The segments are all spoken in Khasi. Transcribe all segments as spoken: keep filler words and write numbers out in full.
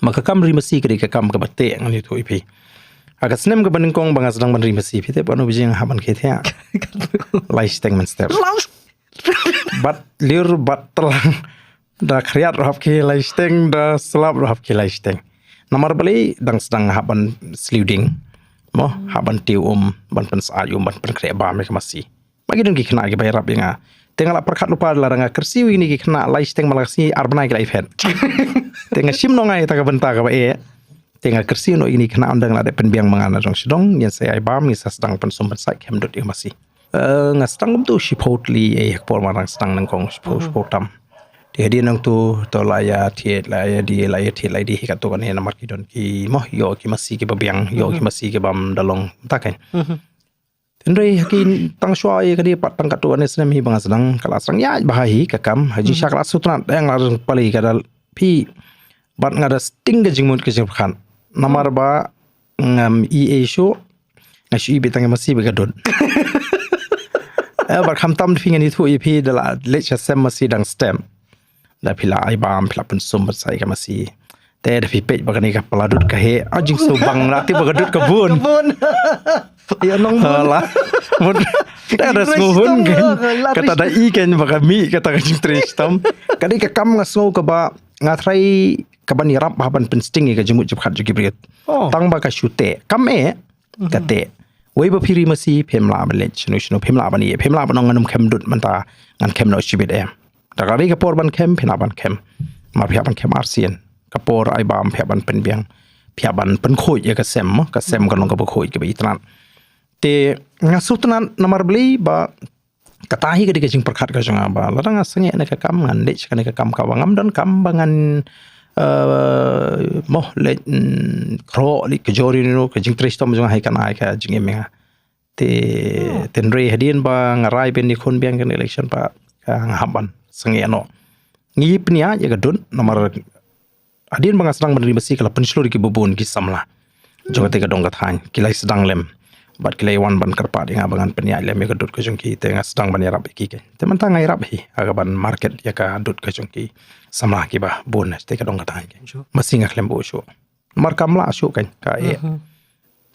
Ma ka kam ri masi ka dei ka kam kaba teh, ngan ïathuh ïa phi. Ha ka snem kaba nyngkong ba nga sdang ban ri masi, phi tip kano ba jia nga hap ban khie thiah? Lai shiteng mynstep. Bad lyiur bad tlang. Da khriat ruh hap khie lai shiteng, da slap ruh hap khie lai shiteng. Namar balei? Dang sdang hap ban sliew dieng. Mo, hap ban tiew um, ban pynsyaid um, ban pynkhreh bam ïa ka masi. Ma ki don ki khynnah kiba ïarap ïa nga. Te nga la pyrkhat lypa, lada nga kyrsiew ïa kine ki khynnah lai shiteng, ma la ka sngi ar bnai ki la ïaphet. Te nga shim noh nga ïa kata ka bynta kaba eh. Te nga kyrsiew noh ïa kine ki khynnah, ynda nga la dep pynbiang ma nga na jong sha dong, ngin sa ïai bam, ngin sa sdang pynsum pynsyaid, khem dud ïa ka masi. Eh, nga sdang kumto shiphew tylli, eh, ha ka por ba nga dang sdang nyngkong, shiphew, shiphew tam. Te hadien nangto, to la ïa thied, la ïa die, la ïa thied, la ïa die hi katto katne, namar ki don ki, mo, ïoh ki masi kiba biang, ïoh ki masi ki bam da long, mynta kan. Hynrei ha ki tang shuwa ïa kane pat, tang katto katne snem hi ba nga sdang, ka la sdang ïaid bha hi ka kam, ha jingshakla sutnat, eh, nga la sdang pali ka da phi, bad nga da sting ka jingmut ka jingpyrkhat. Namar ba ngam i ei shuh, nga shu i beit tang ïa masi bad ka dud. Eh, bad khamtam da phi, ngan ïathuh ïa phi, da la leit sha sem masi dang step. Da phi la ai bam, phi la pynsum pynsyaid ïa ka masi. Te da phi peit ba kane ka pala dud ka heh. Ah, jingsngewbang, la tip ba ka dud ka bun. Ka bun. Ïa nong bun. Alah. Bun. Te da sngew hun kan. Kata da i kan ba ka mih kata ka jingtrei shitom. Ka dei ka kam nga sngew kaba nga tharai kaban ïarap ha ban pynsting ïa ka jingmut jingpyrkhat jong ki briew. Oh. Tang ba ka shu teh. Kam eh. Ka teh. Wei ba phi ri masi, phim lah ban leit shano shano, phim lah ban ïeh, phim lah ban ong ngan ym khem dud mynta, ngan khem noh shibit, em. Da ka dei ka por ban khem, phi lah ban khem. Ma phi hap ban khem arsien. Ka por ai bam phi hap ban pynbiang. Phi hap ban pynkhuid ïa ka sem, mo, ka sem ka long kaba khuid kaba itynnad. Te nga sngewtynnad namar balei ba kata hi ka dei ka jingpyrkhat ka jong nga ba lada nga sangeh na ka kam, ngan leit sha kane ka kam, kaba ngam don kam ba ngan, eh, mo, leit, mm, khroh, leit kjor ïa uno, ka jingtrei shitom jong nga hi kan ai ka jingim ïa nga. Te, te hynrei hadien ba nga rai ban ïakhun biang kane ka election pat, ka nga hap ban sangeh noh. Ngi pynïaid ïa ka dud, namar hadien ba nga sdang ban ri masi ka la pynshlur ïa kiba bun ki samla jong kata ka dong ka thaiñ, ki la sdang lem. Bad ki la wan ban kyrpad ïa nga ba ngan pynïaid lem ïa ka dud ka jong ki, te nga sdang ban ïarap ïa ki, kan. Te mynta nga ïarap hi ha ka ban market ïa ka dud ka jong ki samla kiba bun kata ka dong ka thaiñ, kan. Sure. Masi nga khlem buh shuh. Namar kam lah shuh, kan, ka eh.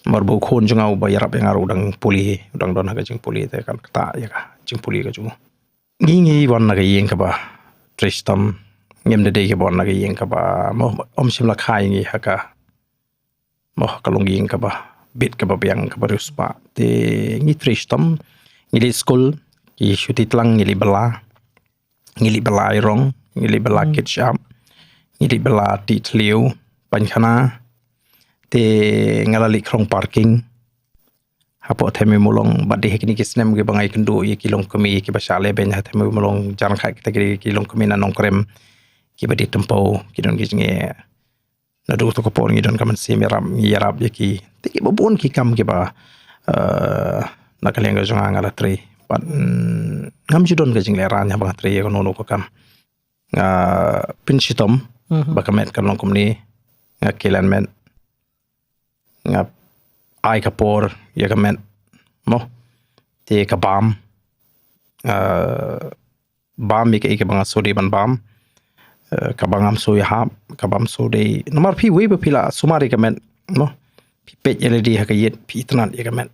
Namar ba u khun jong nga uba ïarap ïa nga ruh u dang pule, u dang don ha ka jingpule, te kan ktah ïa ka jingpule ka jong u. Ngi, ngi wan na ka ïing kaba trei shitom, ngim da dei kiba wan na ka ïing kaba, mo, ym shym la kha ïa ngi ha ka, mo, ka long ïing kaba bit, kaba biang, kaba riewspah. Te ngi trei shitom, ngi leit skul, ki shu tei tlang ngi leit bylla, ngi leit bylla airong, ngi leit bylla kit shyiap, ngi leit bylla tih thliew, painkhana. Te nga la leit khrong parking hapoh Them Iwmawlong, bad dei ha kine ki snem kiba nga ïakynduh ïa ki longkmie kiba shah lehbeiñ ha Them Iwmawlong, jan khat kita ki, ki longkmie na Nongkrem, kiba dei tympew, ki don ki jingeh. Naduh kato ka por ngi don ka mynsiem ïarap, ngi ïarap ïa ki. Te kiba bun ki kam kiba, eh, na ka liang ka jong nga nga la trei. Bad, mm, ngam ju don ka jinglehrain haba nga trei ïa kano kano ka kam. Nga pynshitom ba ka met kan long kumne, nga kylliang met, nga ai ka por ïa ka met, mo. Te ka bam, eh, bam ïa kaei kaba nga shu dei ban bam, eh, kaba ngam shu ïahap, ka bam shu dei. Namar phi wei ba phi la sumar ïa ka met, mo. Phi peit ïa lade ha ka ïit, phi itynnad ïa ka met.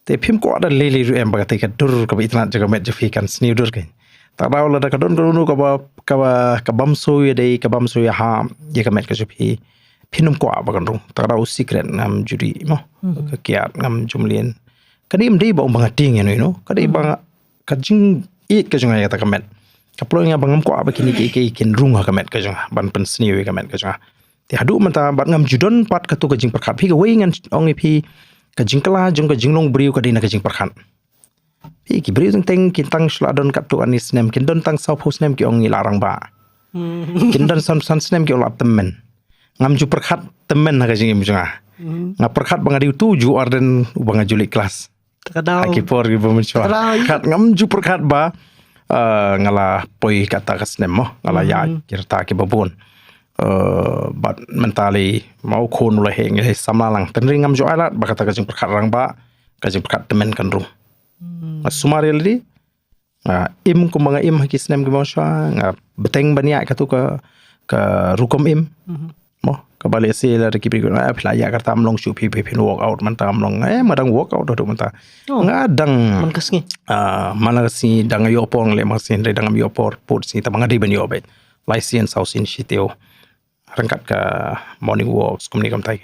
Te phim kwah da lei lei ruh em ba katei ka dur kaba itynnad jong ka met jong phi kan sniew dur, kan. Te lada ka don kano kano kaba, kaba, ka bam shu ïa dei, ka bam shu ïahap ïa ka met ka jong phi, phin ym kwah ba kan rung. Te lada u sikret ngam ju dih, mo. Ka kiad ngam ju mlien. Ka dei ym dei ba ong ba nga tieng ïano ïano. Ka dei ba nga, ka jingïeit ka jong nga ïa kata ka met ka pynlong ïa nga ba ngam kwah ba kine kiei kiei kin rung ha ka met ka jong nga, ban pynsniew ïa ka met ka jong nga. Te haduh mynta bad ngam ju don pat kato ka jingpyrkhat. Phi, kawei ngan ong ïa phi, ka jingkylla jong ka jinglong briew ka dei na ka jingpyrkhat. Phi, ki briew teng teng kin tang shu la don katto katne snem, kin don tang sawphew snem ki ong ngi la rangbah. Kin don san, san snem ki ong la tymmen. Ngam ju pyrkhat tymmen ha ka jingim jong nga. Nga pyrkhat ba nga dei uto u Joe Ardent uba nga ju leit klas. Te ka daw. Ha ki por kiba mynshuwa. Te ka daw. Kat ngam ju pyrkhat ba, eh, nga la poi kata ka snem mo, nga la ïaid ki rta kiba bun. Eh, bad mynta lei ma u khun u la heh, ngi la samla lang. Te hynrei ngam ju ailad ba kata ka jingpyrkhat rangbah, ka jingpyrkhat tymmen kan rung. Nga sumar ïa lade, nga im kumba nga im ha ki snem kiba mynshuwa, nga bteng ban ïaid kato ka, ka rukom im. Mo, kaba lehse la da ki briew, eh, phi la ïa kata, ym long shuh phi, phi, phin walk out mynta, ym long, eh, ma dang walk out haduh mynta. Oh. Nga dang, Man ka sngi. ah, man la ka sngi dang ïoh por, leh man ka sngi dang ym ïoh por, put sngi tang ba nga dei ban ïoh beit lai sien saw sien shi taïew. Ryngkat ka morning walks kumne kumtai.